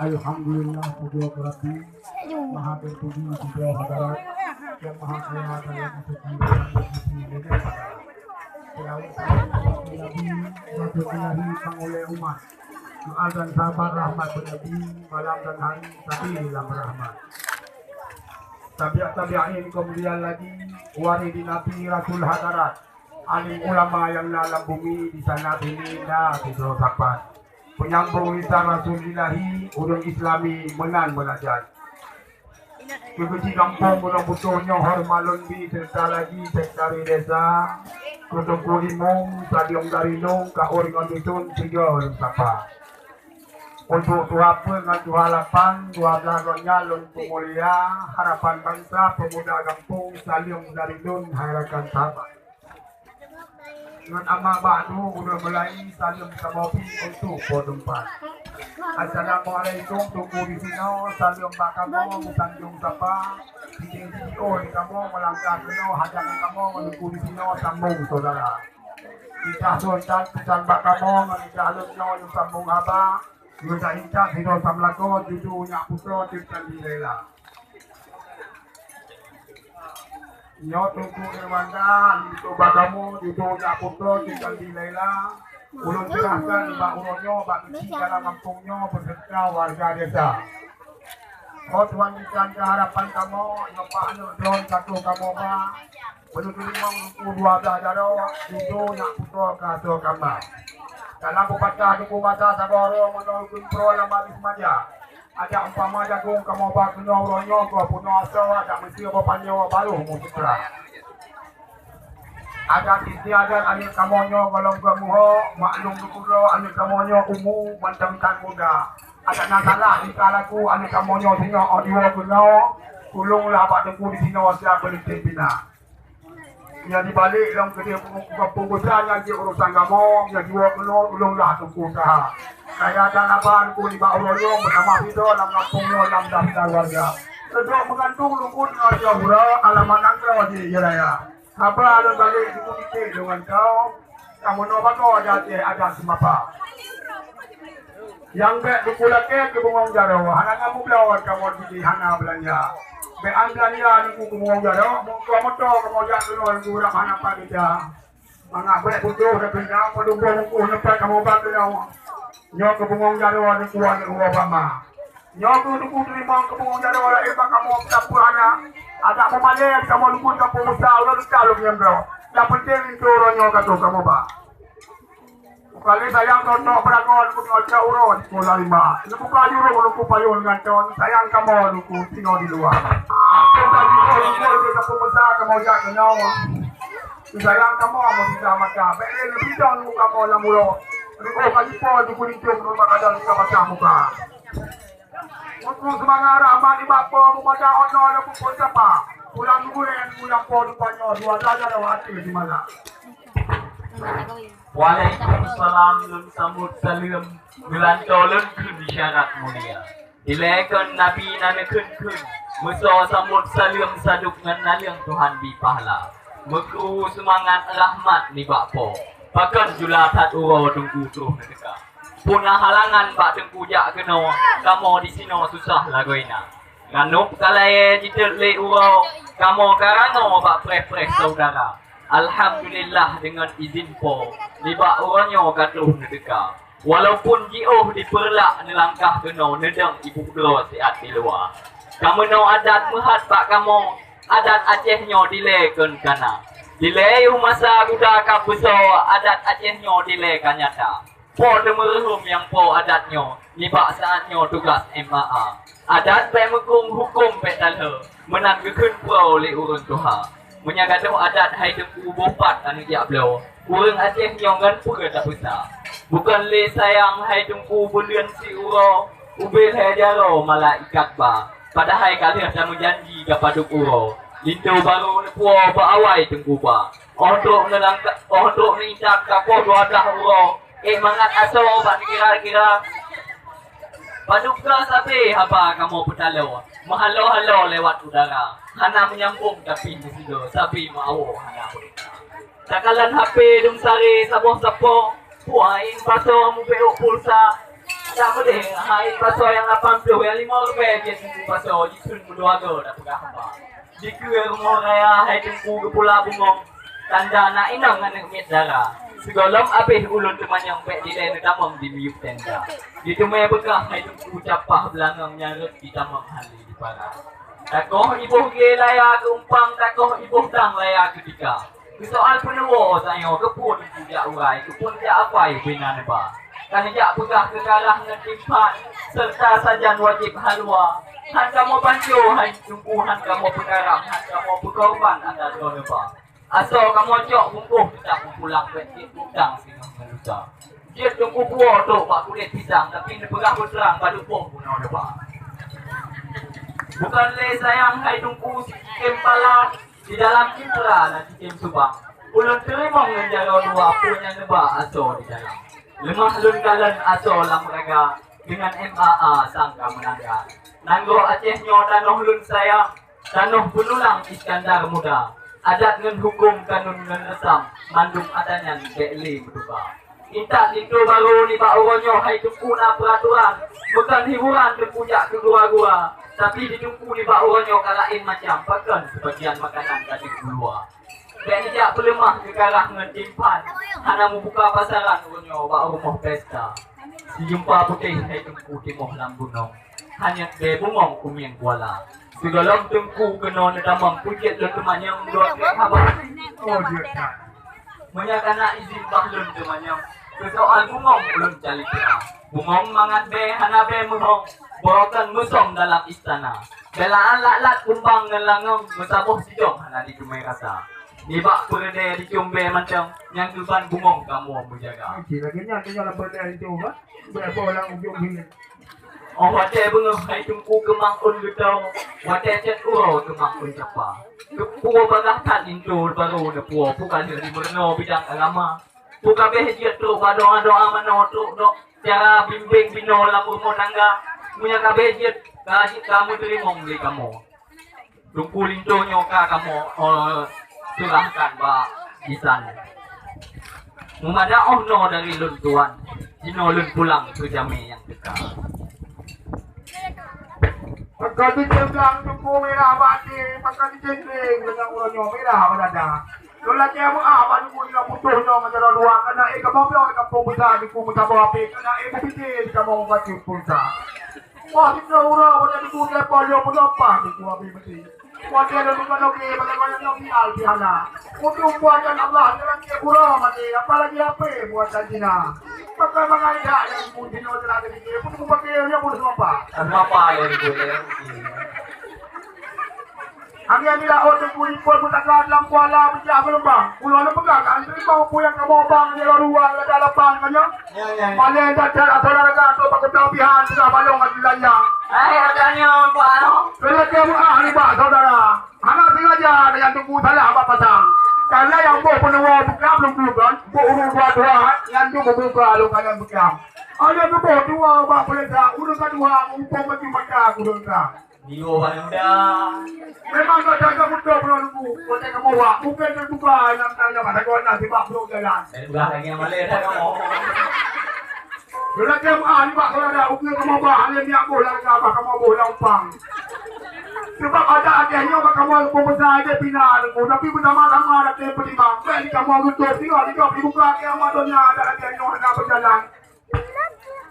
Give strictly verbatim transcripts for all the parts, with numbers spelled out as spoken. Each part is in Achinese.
Alhamdulillah, pujoe keu Rabbi, maha teupuji sidroe hadarat, nyang maha kaya dalam rezeki dan rezeki leucah. Seulaweuet saleuem bak Nabi, Rasul Ilahi, pangulèe umat. Doa dan sahabat rahmat bak Nabi, malam dan hari sabe lam rahmat. Tabi'ut tabi'in, keumuliaan lagi, waréh di Nabi, Rasul hadarat, alim ulama nyang na lam bumi, di sana sini na sidroe sapat. Peunyambong lisan Rasul Ilahi, ureueng Islami meunan meunajat. Keu keuchik gampông Gunong Putôh nyoe horeumat lôn bi seureuta lagi sekretaris desa, keu Teungku Imum, saleuem dari lôn, ka ureueng ngon dusun, tiga ureueng sapa. Untuk tuha peuet ngon tuha lapan, dua blaih gobnyan lôn peumulia, harapan bansa, peumuda gampông, saleuem dari lôn, hai rakan sahabat. Ngon amma ba'du, ulôn mulai saleuem kamoe pih untuk po teumpat. Assalamualaikum, Teungku di sinoe, saleuem bak kamoe, meusanjong sapa, sideh jiôh di kamoe, meulangkah keunoe, hajat kamoe ngon Teungku di sinoe, sambong syedara. Titah sultan peusan bak kamoe, ngon titah lôn nyoe nyang sambong haba, ngon titah sidroe samlakoe, judo nyak putroe, teukan di Laila. Nyoe Teungku Irwanda, linto bak kamoe, judo nyak putroe, tinggai di Laila. Ulôn seurahkan bak uroe nyoe, bak keuchik dalam gampông nyoe, beserta warga desa. Oh Tuhan, berikan keuharapan kamoe, nyoe pak aneuk droen ka troh kamoe ba. Beuneuteuk limong Teungku dua blaih jaroe, judo nyak putroe ka asoe kama. Dalam peupatah Teungku basa saboh uroe, meunoe keuneuk proe lam abéh maja. Adak umpama jagong kamoe ba keunoe uroe nyoe, goh peunoh asoe, adak meuseu boh panjoe barôh meuputra. Adat istiadat aneuk kamoe nyoe gohlom geuh muhok, maklum geuh uroe aneuk kamoe nyoe umu mantong that muda. Adak na salah tingkah laku aneuk kamoe nyoe singoh óh jiwoe keunoe, tulonglah bak Teungku di sinoe siap beuleuti pina. Nyang dibalek lom keudeh peungeusa nyang jeuet urosan kamoe, nyang jiwoe keunoe ulôn lah Teungku usaha. Kaya dan haba Teungku nibak uroe nyoe meutamah bidôh lam gampông nyoe lam daftar warga. Leudok meugantung Teungku ngon jih uroe alamat nanggroe jih jih raya. Haba lôn balek Teungku titip deungon kau. Kamoe nyoe bagoe adat, eh, adat seumapa. Nyang bèk Teungku lakèe keu bungöng jaroe, hana ngamubloe kamoe jih hana beulanja. Bèk an beulanja Teungku keu bungöng jaroe, meuko moto kamoe jak keunoe Teungku rab hana pat ija. Mangat bèk putôh dan peunyang peudumboh bungkôh neupet kamoe ba keunoe. Nyoe keu bungöng jaroe Teungku aneuk uroe bama. Nyoe keuh Teungku teurimong keu bungöng jaroe laén bak kamoe peusapeue hana. Adak meumalèe kamoe lukon gampông beusa uroe teuka lôn nyang droe. Nyang peunteng linto uroe nyoe ka troh kamoe ba. Bukali sayang tontok beuragoe Teungku nyoe cak uroe sikola lima. Neubuka jurông Teungku payong ngon ton sayang kamoe Teungku singoh di luwa. Ampôn ka jiôh Teungku di gampông beusa kamoe jak keunoe. Sayang kamoe meusisa mata. Bèk lé leubeh dong Teungku kamoe lam uroe. Riôh ka jipo Teungku linto meunurot bak adat ka basah muka. Teungku seumangat rahmat nibak Po, meumada onoe lé peuphon sapa. Pulang gurèe pulang Po, rupajih dua dada lewat até di malam. Waalaikumsalam, lôn sambot saleuem, geulantoe lôn kheun syarat mulia. Dilèe kon Nabi na neukheun-kheun, meusoe sambot saleuem sadub ngon naleueng Tuhan bi pahala. Meukru seumangat rahmat nibak Po, pakon jula that uroe Teungku troh neuteuka. Peue na halangan bak Teungku jak keunoe, kamoe disinoe susah lagoina. Ranub ka layèe jiteuet lé uroe, kamoe ka rangoe bak preh-preh syedara. Alhamdulillah, deungon izin Po, nibak uroe nyoe ka troh neuteuka. Walaupun jiôh di Peureulak neulangkah keunoe, neudong ibu droe siat di luwa. Ka meunoe adat meuhat bak kamoe, adat Aceh nyoe dilèe kon ka na. Dilèe yoh masa guda ka beusoe, adat Aceh nyoe dilèe ka nyata. Po teumeureuhôm nyang po adat nyoe nibak saát nyoe tugas M A A. Adat bèk meukong, hukôm bèk talheueh, meunan geukheun puwoe lé ureueng tuha. Meunyoe gadôh adat hai Teungku boh pat aneuk jak bloe, ureueng Aceh nyoe ngon peue tapeusa. Bukon lé sayang hai Teungku beuleuen siuroe, ubé lhèe jaroe malaikat ba. Padahai ka lheueh tameujanji ka padub uroe, linto barô neupuwoe bak awai Teungku ba. Óh trok neulangka-, óh trok neuintat ka poh dua blaih uroe, ék mangat asoe bak neukira-kira. Padub ka sabé haba kamoe peutaloe, meuhalo-halo lewat udara, hana meunyambong tapi meusidroe, sabé meuawoe hana beurita. Takalon H P dum saré saboh sapo, puwoe ain pasoe mubeuôk pulsa. Tak meudeh hai pasoe nyang lapan ploh, nyang limong ribèe jeuet Teungku pasoe, jikheun meudua goe tapeugah haba. Dikeue rumoh raya hai Teungku geupula bungong, tanda na inong aneuk miet dara. Sigohlom abéh ulôn teumanyong bèk dilèe neutamong di miyueb tenda. Diteumèe beukah hai Teungku capah beulangong nyang rhot jitamong hana jipara. Takoh iboh gé laya keu umpang, takoh iboh dang laya keu tika. Keu soal peunuwoe tanyoe, keupeue neujak urai, keupeue neujak apai bina neuba. Ka neujak peugah keu karah ngon timphan, seureuta sajan wajéb halwa. Han kamoe pancô hai Teungku, han kamoe peukaram, han kamoe peukorban ata droe neuba. Asoe kamoe cok bungkôh, teutap meupulang bèk cit utang singoh ngon lusa. Jeuet Teungku puwoe trok bak kulét pisang, tapi neupeugah beutrang padub boh bunoe neuba. Bukon lé sayang hai Teungku, sikém pala di dalam citra na sikém subang. Ulôn teurimong ngon jaroe dua, peue nyang neuba asoe di dalam. Leumah lôn kalon asoe lam raga, deungon M A A sangka meunangga. Nanggroe Aceh nyoe tanoh lôn sayang, tanoh peunulang Iskandar Muda. Adat ngon huköm, kanun ngon reusam, mandum ata nyan bèk lé meutuba. Intat linto barô nibak uroe nyoe hai Teungku na peuratoran, bukon hiburan Teungku jak keu gura-gura, tapi di Teungku nibak uroe nyoe ka laén macam, pakon seubagian makanan ka teupeuleua. Bèk neujak peuleumah keu karah ngon timphan, hana meubuka pasaran uroe nyoe bak rumoh pesta. Sijumpa putéh hai Teungku timoh lam gunong, hanyot bèe bungong u mieng kuala. Sigohlom Teungku keunoe neutamong, peue jeuet lôn teumanyong dua trép haba. Oh, jeuet that. Meunyoe kana izin bah lôn teumanyong, keu soal bungong ulôn calitra. Bungong mangat bèe hana bèe meuhong, beurokan meusöm dalam istana. Beulaan lat-lat kumbang ngon langöng, meusaboh sijong hana diteumé rasa. Nibak peureudèe dicöm bèe mantong, nyang keuban bungong kamoe meujaga. Oke, lagèe nyan, tinggai lam peureudèe dicöm, bah. Bèe boh lam ujong hileung. Óh watèe beungoh hai Teungku keumang ôn geutoe, watèe cot uroe keumang ôn capa. Keupeue bagaih that linto barô neupuwoe, peue ka lheueh jimeurunoe bidang agama. Peue ka abéh jeuet trok bak doa-doa manoe, trok dok cara bimbéng binoe lam rumoh tangga. Meunyoe ka abéh jeuet, ka jeuet ka meuteurimong lé kamoe. Teungku linto nyoe ka kamoe, eh, seurahkan bak bisan. Meumada óh noe dari lôn tuan, jinoe lôn pulang keu jamèe nyang teuka. Pakon jiceugang Teungku mirah bak até, pakon jiceugang deungon uroe nyoe mirah bak dada. Lôn lakèe meu'ah bak Teungku nyang putôh nyoe ngon jaroe dua, kana éh kamoe bloe kampông beusa Teungku meusaboh apé, kana éh beupike kamoe meubacut pulsa. Wah, sinoe uroe pada Teungku telepon lôn meunoe pah Teungku abéh maté. Watèe lôn meunoe ké, bagaimana nyoe pial piala. Untuk buatan Allah, dalam ké uroe maté, apalagi apé buatan Cina. Pakai mangai dak nyang Teungku jinoe telah jadi ké, pun Teungku pakai nyoe pun seumapa. Seumapa ya Teungku ya. Angén di laôt Teungku ipon beutangga lam kuala beujah geulombang. Ulôn neupeugah kan, teurimong peue nyang kamoe bang di luwa lada lapang nyoe. Ya, ya, ya. Malèe that-that asai olahraga trok bak keuta pihan, teuka balong aju lanyang. Hai, harga nyoe, Pak, ano? Keuneuk meu'ah nibak saudara. Hana sengaja nyang Teungku salah bak pasang. Karena nyang boh peunuwoe beukam lôn bukan, boh ureueng dua-dua, nyang tu beubuka lôn kalon beukam. Ayo tu boh dua bak peulesa, ureueng kadua, umpung baju mata, ureueng terang. Nyoe bak muda. Memang ka jaga beutôi bunoe Teungku. Watèe kamoe wak, mungken teubuka lam tanda mata gona sibak brok jalan. Dan belah lagi yang malèe dah kamoe. Lelaki meu'ah nibak saudara, ukeue kamoe bah, hana niat boh lam ka bah kamoe boh lam umpang. Sebab adat lagèe nyoe bak kamoe pembesar aja pina Teungku, tapi beusama-sama lagèe peutimang. Bèk di kamoe geutup, tinggai di gob dibuka kiamat donya adat lagèe nyoe hana beujalan.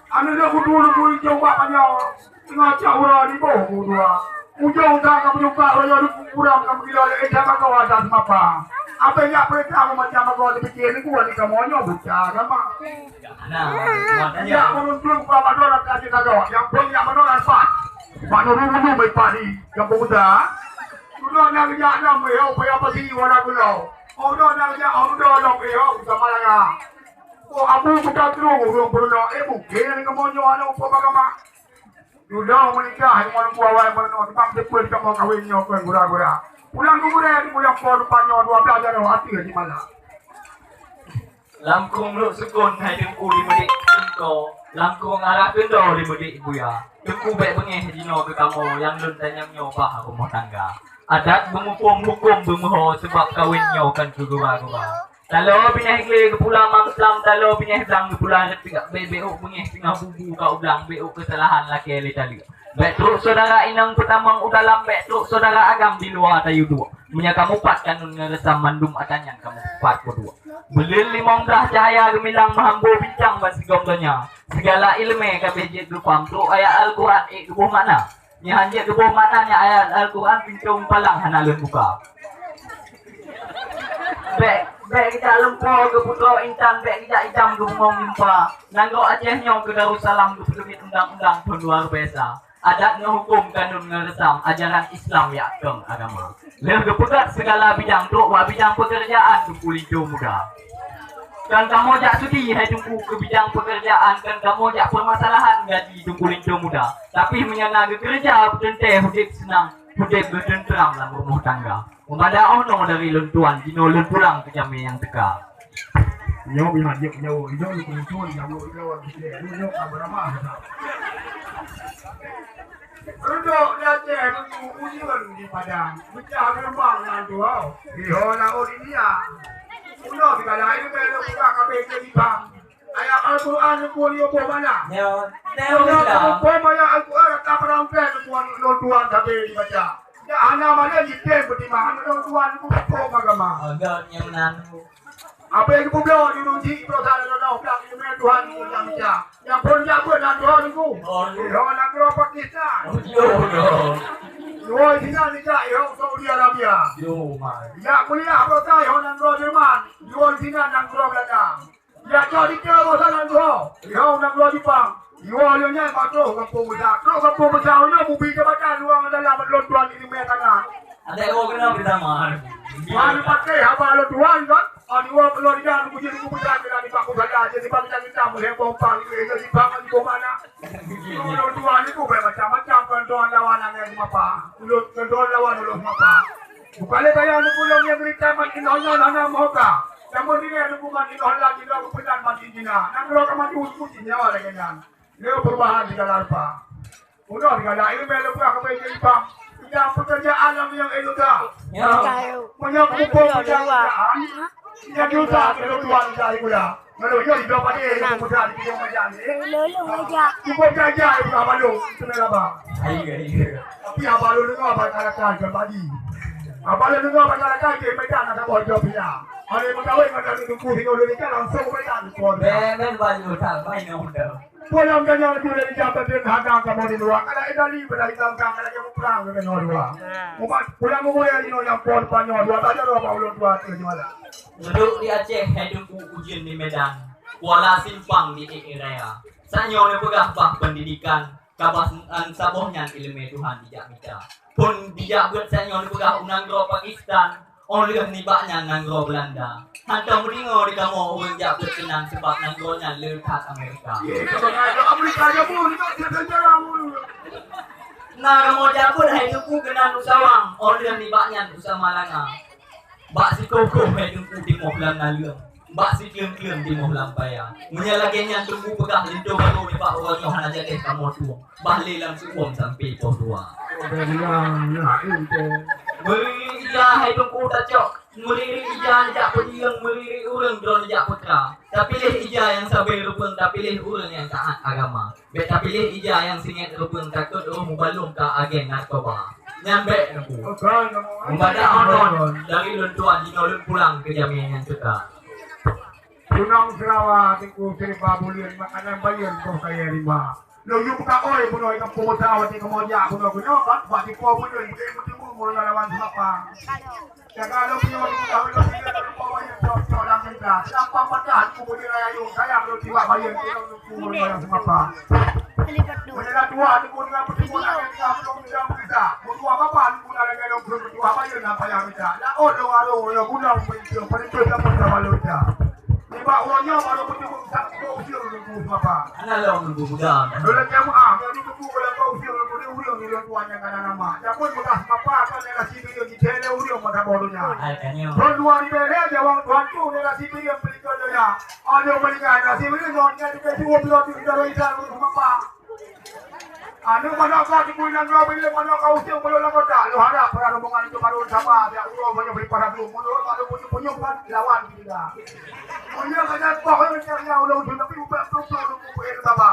Aneuk lôn kudu lôn bui coba panyöt, teungoh cok uroe di boh bu dua. Ujong ka ka meunyoe ka uroe nyoe kurang ka meugila lé, eh, siapa kau ada seumapa. Apa jak peurintah meumacam aku dipikir ni kuat ni kamoe nyoe buta agama. Nah, makanya. Jak meununtung ka madorat ka cit lagoe, nyang pun nyang madorat pat. Pak Nurul meunyoe baik padi, gampông buta. Udah nak jak nam, eh, oh, payah pasi warna gula. Oh, udah nak jak, oh, udah nak, eh, oh, sama lah. Oh, Abu buta terus ureueng peurunoe, eh, mungken kamoe nyoe aneuk upah agama. Dudoe meunikah, ilmu lembu awai meurunoe, sebab depan kamoe kawin nyoe kon gura-gura. Pulang keu gurèe, di bulan po depan nyoe dua belas Januari, hati di malam. Lam krueng Lhoksukon hai Teungku di Meudik Singko, lam krueng Arah Keundo di Meudik Buya. Teungku bèk beungèh jinoe keu kamoe nyang lôn tanyong nyoe bah rumoh tangga. Adat beumuphom, huköm beumeuho, sebab kawin nyoe kon keu gura-gura. Taloe binéh glé geupula mam slam, taloe binéh blang geupula reuteuek, bèk beuôk beungéh teungoh bubu ka u blang, beuôk keusalahan lakèe lé taleuek. Bèk trok syedara inong peutamong u dalam, bèk trok syedara agam di luwa tayue duek. Meunyoe kamoe pat kanun ngon reusam, mandum atra nyan kamoe pat peuduek. Buleuen limong blaih cahya geumilang meuhambo bintang ban sigom donya. Sigala ileumèe ka abéh jeuet geupaham, trok ayat Al-Quran ék geuboh makna. Nyan han jeuet geuboh makna nyan ayat Al-Quran, pintoe palang hana lôn buka. Bèk, bèk geujak lumpoe geuputroe intan, bèk geujak idam geubungong jeumpa. Nanggroe Aceh nyoe keu Darussalam geupeuteubiet undang-undang thôn luar biasa. Adat ngon huköm, kanun ngon reusam, ajaran Islam jak keu agama. Lheueh geupeugöt sigala bidang, trok bak bidang peukeurjaan Teungku Linto Muda. Kon kamoe jak sudi hai Teungku keu bidang peukeurjaan, kon kamoe jak peumasalahan gaji Teungku Linto Muda. Tapi meunyoe na geukeureuja beuteuntèe, udép seunang, udép geuteunteram lam rumoh tangga. Meumada 'oh noe dari lôn tuan, jinoe lôn pulang keu jamèe nyang teuka. Nyoe beuhadéh nyoe, nyoe lôn tuan nyang lôn tuan, nyoe ka beuramah. Reudok di Aceh meunyoe ujeuen di Padang, peucah geulumbang nan tuha, di ho laôt India. Unoe sigala ilmu lôn buka kabeh jadi bang. Ayat Al-Quran pun nyoe boh mana? Nyoe, nyoe Islam. Boh mana Al-Quran ka barangkai lôn tuan, lôn tuan sabe dibaca. Dak hana malèe jitem beutimang lôn tuan pun boh agama. Agak nyang nan. Apa yang kubloe di ruji prosa lôn dah bilang ilmu Tuhan nyang bicara. Nyang phôn jak beuet nanggroe Teungku. Oh, Iho nanggroe Pakistan. Oh, yo, yo. Luwa sinan jak iho Saudi Arabia. Yo, man. Jak kuliah basa iho nanggroe Jerman. Luwa sinan nanggroe Belanda. Jak cok dikeue basa nanggroe. Iho nanggroe Jepang. Luwa lôn nyan bak troh gampông basa. Troh gampông basa nyoe mubi jabatan luwa ngon dalam lôn tuan di limé tanah. Ada yang mau kenal kita mah. Mana pakai haba lôn tuan kan? Ani wong keuluarga nunggu jadi gubernur bila di Bangku Saga, jadi bangsa kita melihat pompa di gereja di bang di mana. Orang tua ni tu bermacam-macam, kontrol lawan anak mapa. Ulut kontrol lawan ulut mapa. Bukan le bayar ni pulang yang berita makin Allah lana moga. Namun dia dukungan di Allah di dalam kebenaran makin jina. Nang lo kamu tu tu nyawa lagi nan. Leo perubahan di dalam apa? Udah digalak ilmu leubeh keubai keu Iban. Bidang peukeurjaan lam nyang ilmu dah. Ya. Meunyoe peurumpok bidang peukeurjaan, nyang diusaha keu lôn tuan dari mula. Lalu nyoe di dua padi ilmu muda di bidang peukeurjaan ni. Cukup jaja ilmu abang lôn, sebenarnya abang. Iya, iya. Tapi abang lôn dengar abang katakan ke padi. Abang lôn dengar abang katakan ke medan ada boh job pina. Ada yang berkahwin dengan Teungku Sinoe Indonesia langsung medan. Ben, ben, banyu tak, banyu dah. Pulang tanya tu dari jam tadi hadang kamu di luar. Kalau Itali pada hitam kang, kalau kamu perang dengan orang dua. Umat pulang mengulai di nol yang pon panyo dua tanya dua puluh dua tu juara. Duduk di Aceh, hai Teungku ujeuen di Medan, Kuala Simpang di Raya. Sanyo neupeugah bah pendidikan, kabah an saboh nyan ileumé Tuhan dijak mita. Pun dijak beuet sanyo neupeugah u nanggroe Pakistan, oh lheueh nibak nyan nanggroe Belanda. Hantom meudeungoe di kamoe ureueng jak beuet keunan sabab nanggroe nyan le that Amerika. Ye, keu nanggroe Amerika jabu, nibak dia sejarah mulu. Na kamoe jak beuet hai Teungku keunan u Sawang, oh lheueh nibak nyan u Samalanga. Bak sikoh-koh hai Teungku timoh lam naleueng, bak sikleueng-kleueng timoh lam paya. Meunyoe lagèe nyan Teungku peugah linto barô nibak uroe nyoe hana jadeh kamoe tueng, bah lé lam siuem sampoe poh dua. Meuririt ija hai Teungku tacok, meuririt ija jak peudieng, meuririt ureueng droeneuh jak peutra. Tapiléh ija nyang sabe rupeung, tapiléh ureueng nyang taat agama. Bèk tapiléh ija nyang singét rupeung, takot roh mubalong ka agen narkoba. Nyan bèk Teungku. Meubadak onon dari lôn tuan jinoe lôn pulang keu jamèe nyang teuka. Tunong Seurawa Teungku Siriba buleuen makanan bayeuen boh kayèe rimba. Lôn yue buka oi bunoe kampung Meusa watèe kamoe jak bunoe keunoe kan bak tipo buleuen bukét meuteumé mulai lawan seumapa. Jaga lôn piôh di muka ulôn, di dalam bawah yang cok-cok dalam kerja. Selampang patah aku boleh raya yung, sayang lôn tiwak bayang, tiwak lôn tiwak bayang semapa. Menjaga dua, aku dengan bertemu dengan kita, belum kita berita. Berdua bapa, aku nak dengan lôn berdua bayang, nak payah minta. Nak oh, dua, dua, dua, guna, perintil, perintil, dapat sama lôn dah. Nibak uroe nyoe barô beutôi sangko ujeuen lôn tuan seumapa. Hana lom lôn tuan. Lôn jamaah nyang dikumpul lam bak ujeuen lôn tuan, ureueng lôn tuan nyang ka na nama. Japon beukah seumapa ka lôn rasi bideueng jithèe lé ureueng mata boh donya. Hai, ka nyoe. Lôn dua ribèe lhèe jawang tuan tu lôn rasi bideueng peulikot donya. Aneuk meuninggai rasi bideueng ngon nyang dikasih uroe pih lôn tuan seumapa. Aneuk manok ka teupui nan droe bilék manok ka useueng beuleuen lam kota. Lôn harap para rombongan itu baru sama, jak uroe banyak beri para tu. Menurut mak lôn punyueng-punyueng kan lawan kita. Punyueng hanya koh yang cari ulôn tu, tapi ubat tu tu lôn kumpul saba.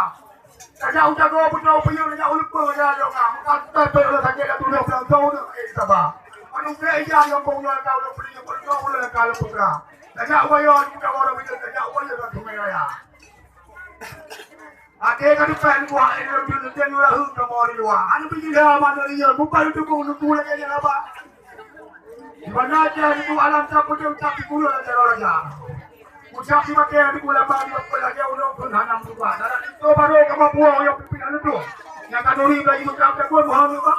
Tajak u jago punya upayung, tajak u leupeu aja dong ah. Bukan pepek ulah sakit dah tuduh pulang jauh dah eh saba. Manusia iya yang bong ulah kau lôn beli, yang bong ulah kau lôn pegra. Tajak ubayo, tajak orang bilang, tajak ubayo dah sungai raya. Até ka dipat buah air lom jun leuteun ulah heuet kamoe di luwa. Anu bijila mana riyeun, bukan itu pun nuku lagèe nyan apa. Di mana aja itu alam tak putih ucap di kulo aja raja. Ucap di mata di kulo apa di apa lagi ulung pun hanam juga. Dalam itu baru kamoe buah yang pimpin anu tu. Yang kanuri bagi ucap tak pun mohon apa.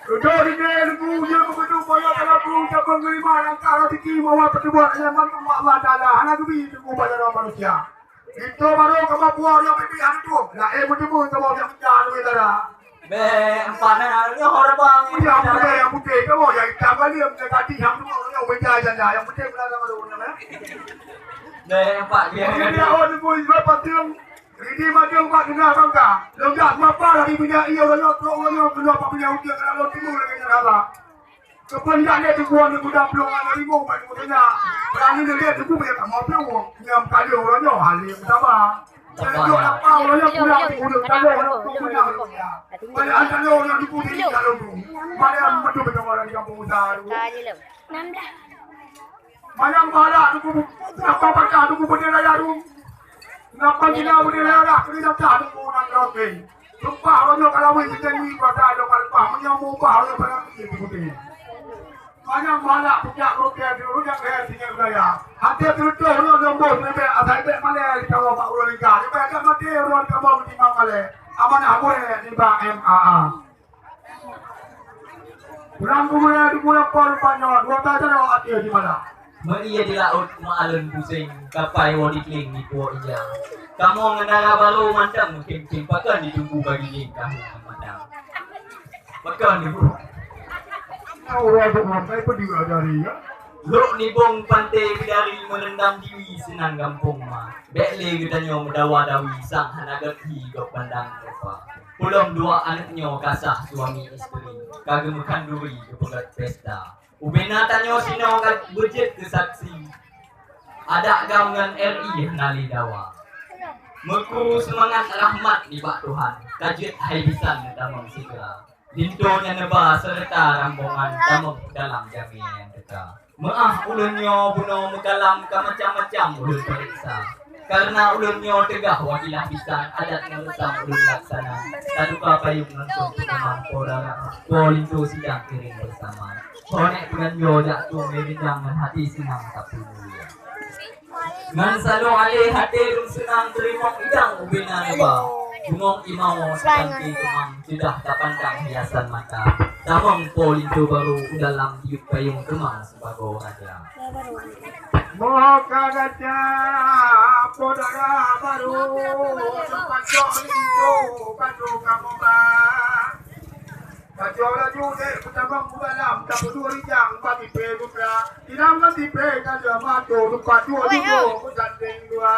Duduk di dia lugu, dia begitu boyo dalam bulu cabang lima langkah rezeki mawa pertemuan nyaman Allah Taala. Hana gebi lugu pada orang manusia. Itu baru kamoe buah yang pipi hari tu. Lain bertemu sama yang pecah lebih darah. Be, empat na, ni orang bang. Yang putih, yang putih. Kamu yang hitam kali, yang kati, yang tu, yang pecah janda. Yang putih pula sama tu, nama? Be, empat dia. Jadi, dia awak lugu, sebab patut Ridi maju bak tengah bangka. Leugas mapa lagi minyak ie uroe nyoe, trok uroe nyoe, keuluwa bak minyak uteuen, keunan lôn timu lagèe nyan haba. Keupeue jak lé tubuh aneuk muda plueng aneuk rimong bak timu teunya. Berani lé tubuh banyak kamoe plueng. Nyang kali uroe nyoe, hali beusama. Nyang jok lapau uroe nyoe, pulang timu uroe taloh uroe tu pulang uroe nyoe. Balik an taloh uroe timu diri taloh tu. Balik an beutôi beutôi orang di kampung besar tu. Manyang bala tuku, ngapa patah tuku bendera jarum? Ngapa gila bendera jarum? Kena datang tuku nang kawin. Sumpah orang nyoe kalau weh kita ni kuasa ada kalpah. Menyang mubah orang barang ni tuku ni. Manyang bala pucak roke di rujak leher singa budaya. Hati terutah orang lembut lebih asai bek malai di kawa bak ulang lingkar. Lebih agak mati orang di kawa menimbang malai. Amanah boleh di bak M A A. Urang gurée di bulan po rupa nyoe, dua belas jaroe ateueh di malam. Meuié di laôt meualon puseng, kapai woe dikling di puwoe ija. Kamoe ngon dara barô mantong meukhém-khém, pakon ditunggu bagi jih tahu ngon matang. Pakon ditunggu. Urang tu makai peue dia dari ya? Lhok nibong panté bidari meurendam diwi sinan gampông ma. Bèk lé geutanyoe meudawa-dawi sang hana gét hi gob pandang rupa. Peulom dua aneuk nyoe ka sah suami isteri, ka geumeukan duri geupeugét pesta. Ubena tanyoe sinoe ka beujeuet keu saksi. Adak gam ngon R I hana lé dawa. Meukru seumangat rahmat nibak Tuhan, ka jeuet hai bisan geutamong sigra. Linto nyan neuba seureuta rombongan tamong dalam jamé nyang teuka. Meuáh ulôn nyoe bunoe meukalam ka macam-macam ulôn peuriksa. Kareuna ulôn nyoe teugah wakilah bisan adat ngon reusam ulôn laksana. Taduka payong ngon song teukeumang po dara, po linto sidang iring beusama. Ho nèk peuganjoe jak tueng lé rijang ngon hati seunang tapeumulia. Ngon saloe alé haté lôn seunang teurimong idang ubena neuba. Bungong imawa seutangke keumang sudah tapandang hiasan mata. Tamong po linto barô u dalam diyueb payong keumang sibagoe raja. Moh ka gata po dara barô, pacok linto barô kamoe ba. Pacok laju dek peutamong u dalam, tapeuduek rijang bak tipée gubra. Inong ngon tipée ka lheueh mato, lupa dua judo beugandeng dua.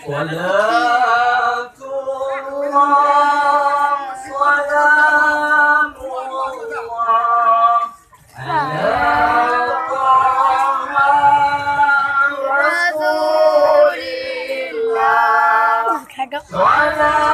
Walatullah, walatullah, ala Taha Rasulillah. Wah, kagak. Walatullah.